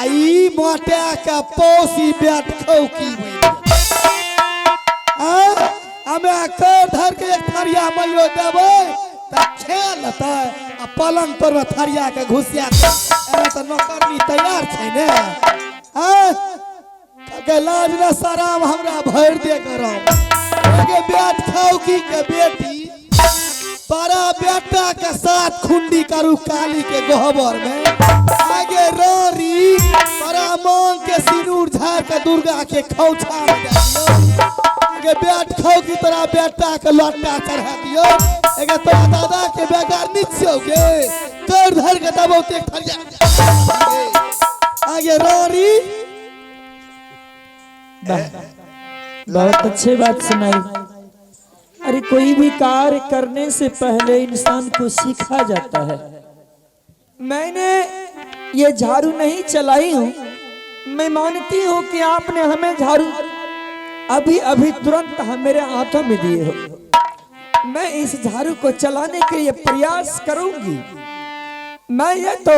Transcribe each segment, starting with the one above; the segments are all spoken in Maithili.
आ ई मोटा के पौसी बैठ खौकी बनि गेल। आँय? हमे कर धर के एक थरिया मइयो देबै तऽ खा लेतै आ पलंग पर मे थरिया के घुसिया के एना तऽ नौकरनी तैयार छै ने। आँय? कहलकै लाज न शरम हमरा भरि दे करम। एगे बेट खौकी के बेटी बड़ा बेटा के साथ खुंडी करू काली के गोहबर में। आगे रारी बड़ा मांग के सिनूर झाड़ के दुर्गा के खौछा में दे दियो। आगे बेट खौकी तोरा बेटा के लोटा चढ़ा दियो। एगे तोरा दादा के बेगार निच्छो के कर धर के दबो ते थरिया। आगे रारी बहुत अच्छे बात सुनाई। अरे कोई भी कार्य करने से पहले इंसान को सीखा जाता है। मैंने ये झाड़ू नहीं चलाई हूं, मैं मानती हूं कि आपने हमें झाड़ू अभी अभी तुरंत हम मेरे हाथों में दिए हो। मैं इस झाड़ू को चलाने के लिए प्रयास करूंगी। मैं ये तो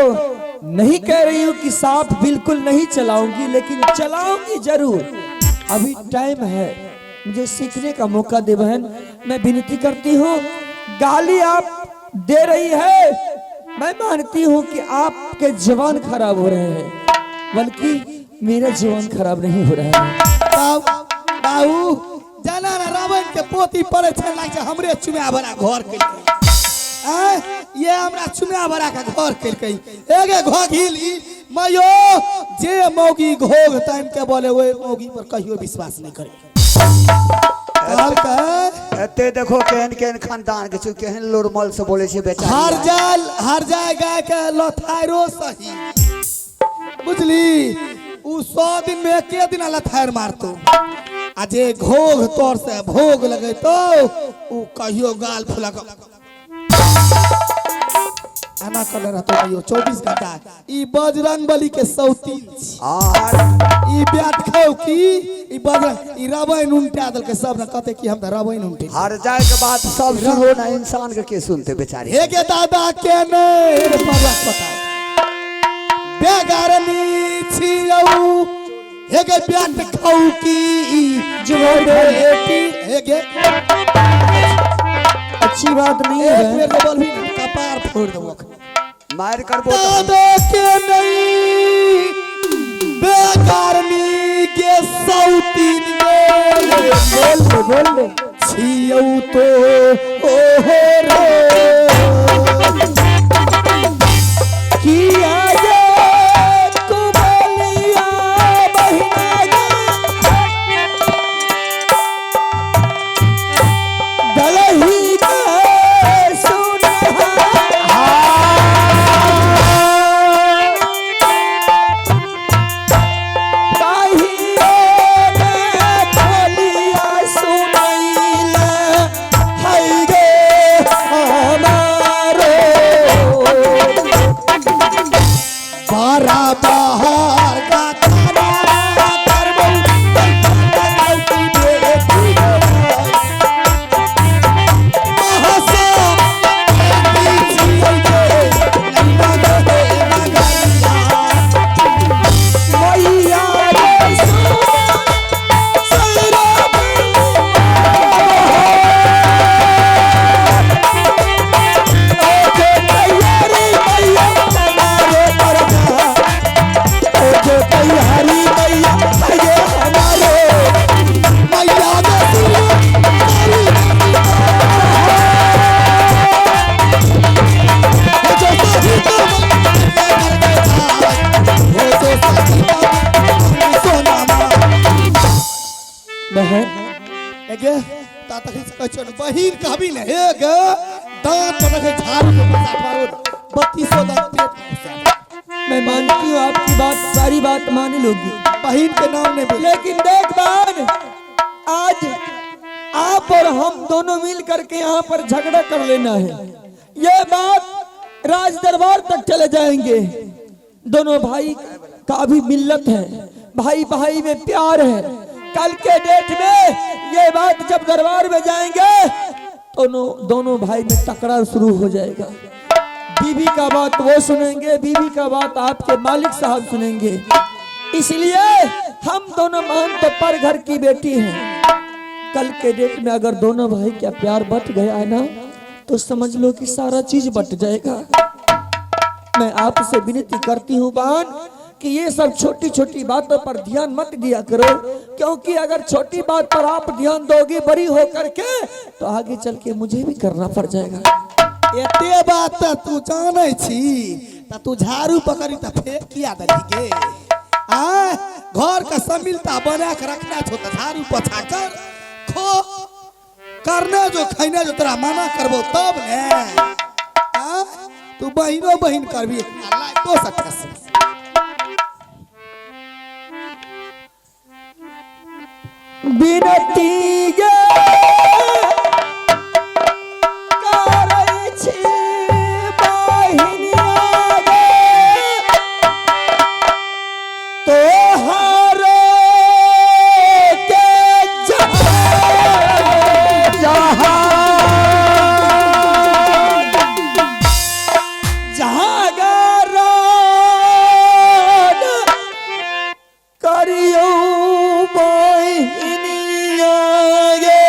नहीं कह रही हूं कि साफ बिल्कुल नहीं चलाऊंगी, लेकिन चलाऊंगी जरूर। अभी टाइम है, मुझे सीखने का मौका दे बहन। मैं विनती करती हूँ, गाली आप दे रही है, मैं मानती हूँ कि आपके जवान खराब हो रहे हैं, बल्कि मेरा जवान खराब नहीं हो रहा है। बाबू बाबू जाना ना रावण के पोती पड़े छै लाग छै हमरे चुमा बड़ा घर केलकै। आँय, ये हमरा चुमा बड़ा के घर केलकै। एगे घोघिली मयो जे मौगी घोघ तान के बोले ओहि मौगी पर कहियो विश्वास नहीं करे। कहलकै एते देखो केहन केहन खानदान के छै, केहन लोरमल से बोले छै बेचारी। हर जाय गाय के लथायरो सही बुझली, उ 100 दिन में एके दिन लथायर मारतो, आ जे घोघ तोर से भोग लगेतो उ कहियो गाल फुला के एना करले रहतो कहियो 24 घंटा। ई बजरंग बली के सौतीन छी। आर ई बैठ खाउ की ई बजरंग ई रामायण उनटा देलकै सब ने कहते कि हम तऽ रामायण उनटे। हर जाय के बात सब सुनो ना, इंसान के के सुनते बेचारी। हे के दादा के ने हे रे पगला पता बेगारनी छियौ हे के बैठ खाउ की जुबान बेटी हे के अच्छी बात नहीं है एक बहन। बेर के बोलबी ने कपार फोड़ देबो अखन। मार करबो तो दादा के नहीं बेगारनी के सौतीन गे बोल दे बोल दे छियौ तो ओहो रे किया गे कुबलिया बहिना गे गलही के सुनहा ताहियो ने बोलिया सुनैला हाय गे हमारो बारा बहार का खाना करबो मैया रे सुन बहन एगे ता तखन से कहै छियौ ने, बहिन कहबी ने हे गे दांत पर रखे झाड़ू के पैसा मारो 3200 दांत पेट में घुसा दे। मैं मानती हूँ आपकी बात, सारी बात मान लूंगी, बहिन के नाम नहीं बोले। लेकिन देख बहन, आज आप और हम दोनों मिल करके यहाँ पर झगड़ा कर लेना है। ये बात राज दरबार तक चले जाएंगे। दोनों भाई का भी मिल्लत है, भाई भाई में प्यार है। कल के डेट में ये बात जब दरबार में जाएंगे तो दोनों भाई में तकरार शुरू हो जाएगा। बीवी का बात वो सुनेंगे, बीवी का बात आपके मालिक साहब सुनेंगे। इसलिए हम दोनों बहन तो पर घर की बेटी हैं। कल के डेट में अगर दोनों भाई का प्यार बट गया है ना, तो समझ लो कि सारा चीज बट जाएगा। मैं आपसे विनती करती हूँ बहन कि ये सब छोटी छोटी बातों पर ध्यान मत दिया करो, क्योंकि अगर छोटी बात पर आप ध्यान दोगे बड़ी हो करके, तो आगे चल के मुझे भी करना पड़ जाएगा। एते बात त तू जानै छी त तू झाड़ू पकड़ी त फेंक किया देली गे? आ घर का समिलता बना के रखना छो त झाड़ू पोछा कर, खो करने जो खैने जो, तोरा मना करबो तब ने। आ तू बहिनो बहिन करबी अल्लाह तो सकस। विनती गे करै छी बहिनिया गे, तोहरो के जहाँ जागरण करियौ बहिनिया गे,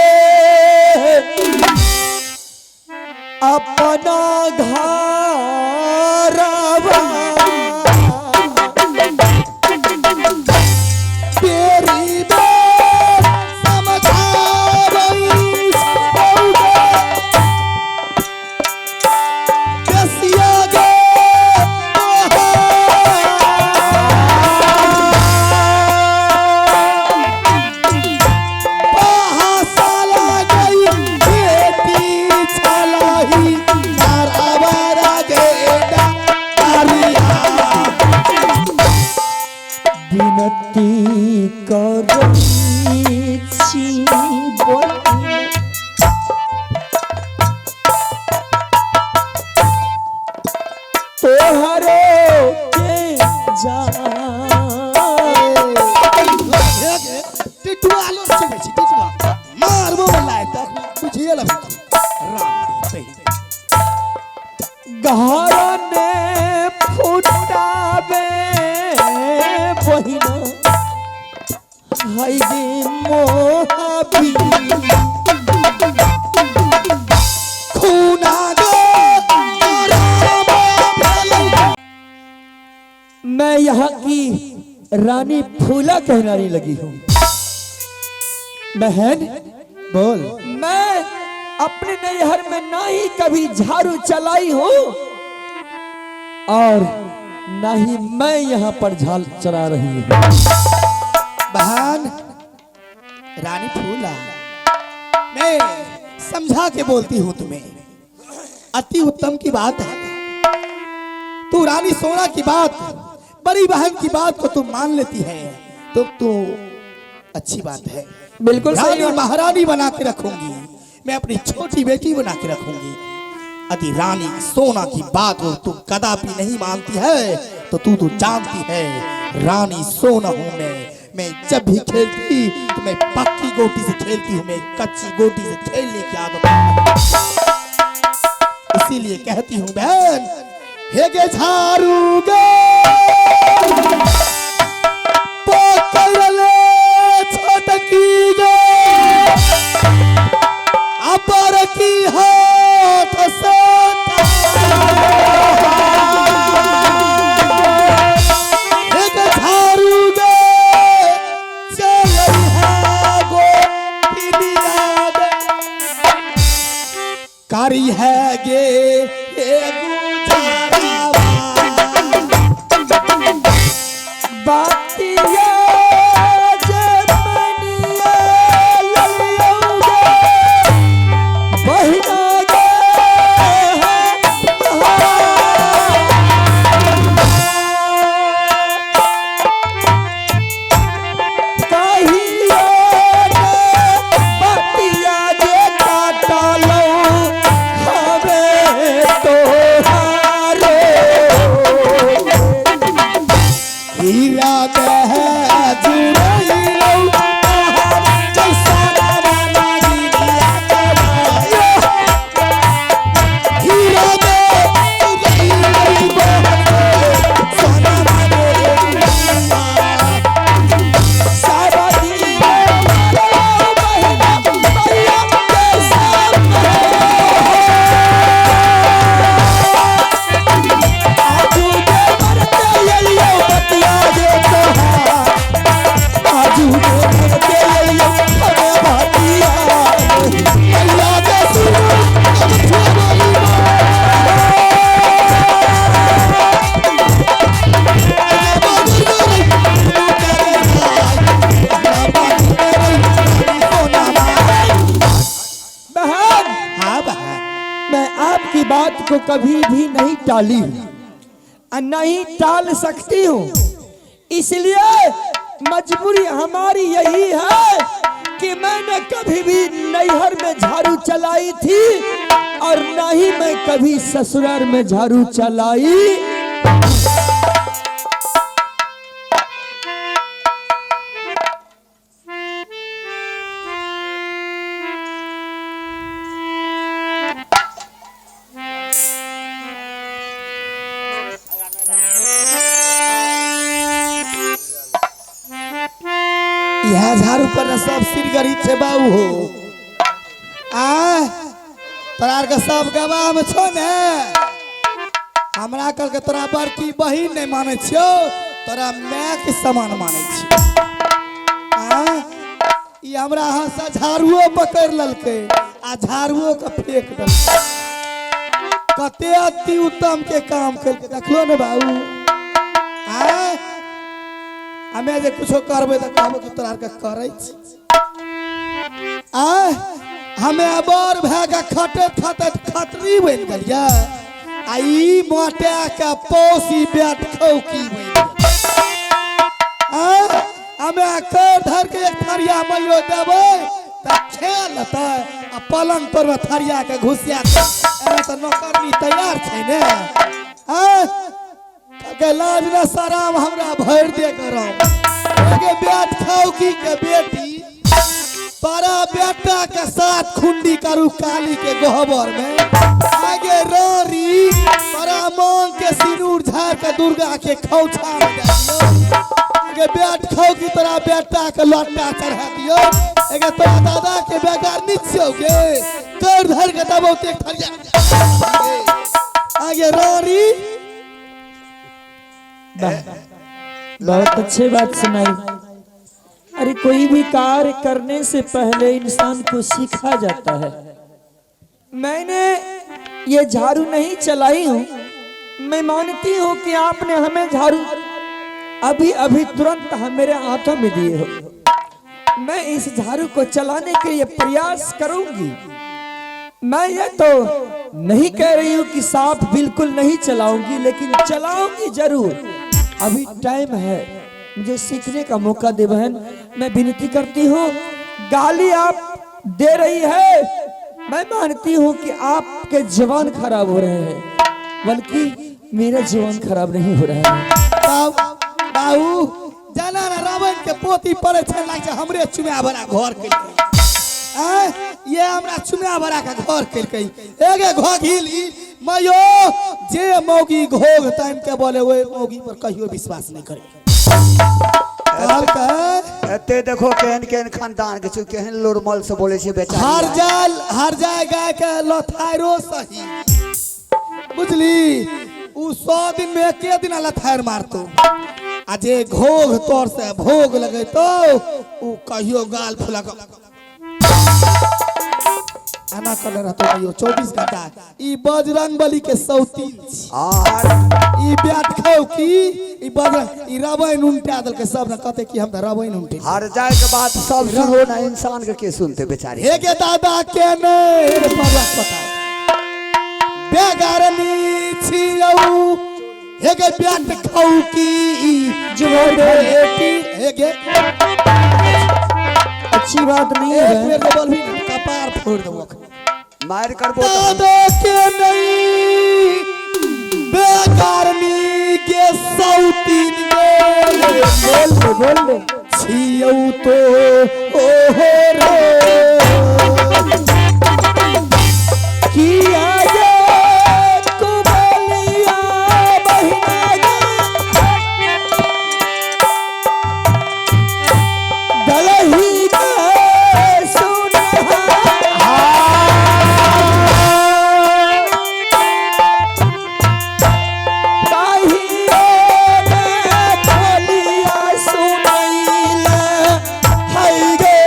अपना घरवा। तेरी बात समझाबै छौ गे, देसिया गे तोहार। गई बेटी छलाही तारावारा गे डारिया। विनती करै छी बहिन, तोहरो के जा टिटुआ लोर चुबै छी, टिटुआ मारबो लाय तक बुझिए लेबै तब राम सही। घर ने फुटाबे बहिना, हाय गे मोहाबी। खूना गो राम भेलै। मैं यहाँ की रानी फूला कहलाने लगी हूँ। बहन बोल। मैं अपने नैहर में ना ही कभी झाड़ू चलाई हूँ और ना ही मैं यहाँ पर झाल चला रही हूँ। बहन रानी फूला, मैं समझा के बोलती हूँ तुम्हें, अति उत्तम की बात है। तू रानी सोना की बात, बड़ी बहन की बात को तू मान लेती है तो तू अच्छी बात है। बिल्कुल सही रानी बात। महारानी बना के रखूंगी मैं, अपनी छोटी बेटी बना के रखूंगी। यदि रानी सोना की बात को तू कदापि नहीं मानती है तो तू तो जानती है रानी सोना हूं मैं जब भी खेलती तो मैं पक्की गोटी से खेलती हूँ, मैं कच्ची गोटी से खेलने की आदत नहीं। इसीलिए कहती हूँ बहन, हे गे झाड़ू गे पकड़ ले छोटकी गे, अपर की हाथ से एक झाड़ू गे चलई है गोपिनिया गे, कारी है गे ए गुजारावा। बातिया जे मनिया ललियौगे, बहिना गे कहियो ने बतिया जे काटलो हवे तोहारो। हीरा दह जुड़ैलौ तोहार जैसा रामा गिरिया कमायो। हीरा दह जुड़ैलौ कभी भी नहीं टाली और नहीं टाल सकती हूँ। इसलिए मजबूरी हमारी यही है कि मैंने कभी भी नैहर में झाड़ू चलाई थी और ना ही मैं कभी ससुराल में झाड़ू चलाई। इएह झाड़ू पर ने सब सिर गरीब छै बाबू हो। आ तोरा आरके सब गवाह में छौ ने। हमरा कहलकै तोरा बड़की बहिन नहि मानै छियौ, तोरा my के समान मानै छियौ। आ ई हमरा हाथसँ झाड़ुओ पकड़ि लेलकै आ झाड़ुओ के फेंक देलकै। कते अति उत्तम के काम केलकै देखलो ने बाबू। आ हमे जे कुछो करबै तऽ कहबो कि तोरा आरके करै छी। आय हमे बड़ भए के खटैत खटैत खटरी बनि गेलियै आ ई मोटा के पौसी बेट खौकी बनि गेल। आय हमे कर धर के एक थरिया मइयो देबै तऽ खा लेतै आ पलंग पर मे थरिया के घुसिया के एना तऽ नौकरनी तैयार छै ने। आय कहलकै लाज न शरम हमरा भरि दे गरम। एगे बेट खौकी के बेटी बड़ा बेटा के साथ खुंडी करू काली के गोहबर में। आगे रारी बड़ा मांग के सिनूर झाड़ के दुर्गा के खौछा में दे दियो। आगे बेट खौकी तोरा बेटा के लोटा चढ़ा दियो। एगे तोरा दादा के बेगार निच्छो के कर धर के दबो ते थरिया। आगे रारी बहुत अच्छे बात सुनाई। अरे कोई भी कार्य करने से पहले इंसान को सीखा जाता है। मैंने ये झाड़ू नहीं चलाई हूं, मैं मानती हूं कि आपने हमें झाड़ू अभी अभी तुरंत हम मेरे हाथों में दिए हो। मैं इस झाड़ू को चलाने के लिए प्रयास करूंगी। मैं ये तो नहीं कह रही हूं कि साफ बिल्कुल नहीं चलाऊंगी, लेकिन चलाऊंगी जरूर। अभी टाइम है, मुझे सीखने का मौका दे बहन। मैं विनती करती हूँ, गाली आप दे रही है, मैं मानती हूँ कि आपके जवान खराब हो रहे हैं, बल्कि मेरा जवान खराब नहीं हो रहा है। बाबू जाना ना रावण के पोती पड़े छै लाग छै हमरे चुमा भरा घर केलकै। आँय ये हमरा चुमा भरा के घर केलकै। एगे घोघिली मयो जे मौगी घोघ तानि के बोले ओहि मौगी पर कहियो विश्वास नहीं करे। कहलकै एते देखो केहन केहन खानदान के छै, केहन लोरमल से बोले छै बेचारी। हर जाय गाय के लथायरो सही बुझली। उ 100 दिन में एके दिन लथायर मारतो आ जे घोघ तोर से भोग लगेतो उ कहियो गाल फुला के एना करले रहतो कहियो 24 घंटा। ई बजरंग बली के सौतीन छी। आर ई बेट खाउ की ई बजरंग ई रामायण उल्टा देलकै सब ने कहते कि हम तऽ रामायण उल्टे। हर जाय के बात सब सुनो ना, इंसान के के सुनते बेचारी। हे के दादा के ने हे रे पगला पता बेगारनी छियौ हे के बेट खाउ की जुबान बेटी हे के अच्छी बात नहीं एक है। बेर के बोलबी ने कपार फोड़ देबो। मार करबो तो दादा के नहीं बेगारनी के सौतीन गे बोल दे बोल दे छियौ तो ओहो रे किया गे कुबलिया बहिना गे गलही के सुनहा ताहियो ने बोलिया सुनैला हाय गे।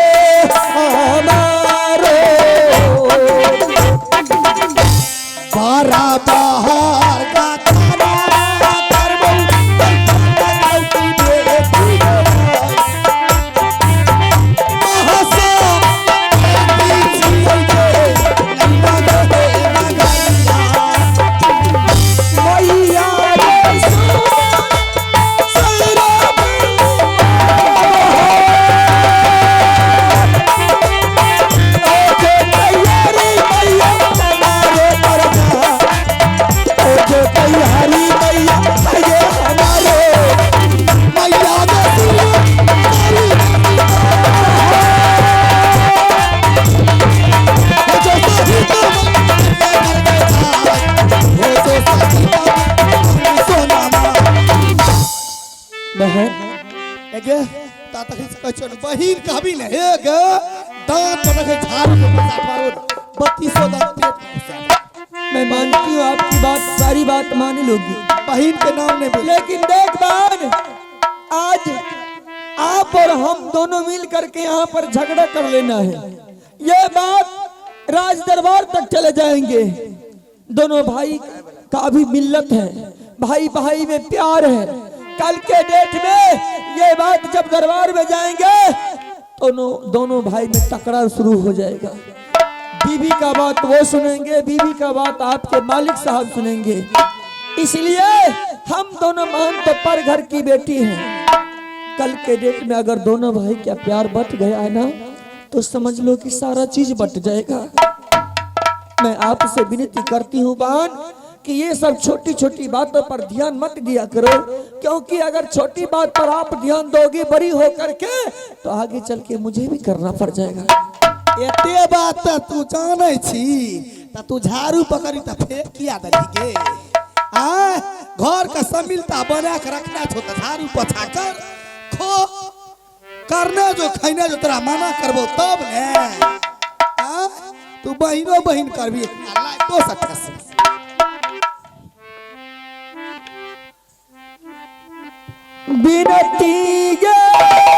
बहन। एगे ता तखन से कहै छियौ ने, बहिन कहबी ने, हे गे, दांत पर रखे झाड़ू के पैसा मारो, 3200 दांत पेट में घुसा दे। मैं मानती हूँ आपकी बात, सारी बात मान लूंगी, बहिन के नाम नहीं बोल। लेकिन देख बहन, आज आप और हम दोनों मिल करके यहाँ पर झगड़ा कर लेना है। ये बात राज दरबार तक चले जाएंगे। दोनों भाई का भी मिल्लत है, भाई भाई में प्यार है। कल के डेट में ये बात जब दरबार में जाएंगे तो दोनों भाई में तकरार शुरू हो जाएगा। बीवी का बात वो सुनेंगे, बीवी का बात आपके मालिक साहब सुनेंगे। इसलिए हम दोनों मान तो पर घर की बेटी हैं। कल के डेट में अगर दोनों भाई का प्यार बट गया है ना, तो समझ लो कि सारा चीज बट जाएगा। मैं आपसे विनती करती हूँ बहन कि ये सब छोटी छोटी बातों पर ध्यान मत दिया करो, क्योंकि अगर छोटी बात पर आप ध्यान दोगी बड़ी हो करके, तो आगे चल के मुझे भी करना पड़ जाएगा। एते बात त तू जानै छी त तू झाड़ू पकड़ी त फेंक किया देली गे? आ घर का समिलता बना के रखना छो त झाड़ू पोछा कर, खो करने जो खैने जो, तोरा मना करबो तब ने। आ तू बहिनो बहिन करबी तो सठस। विनती गे।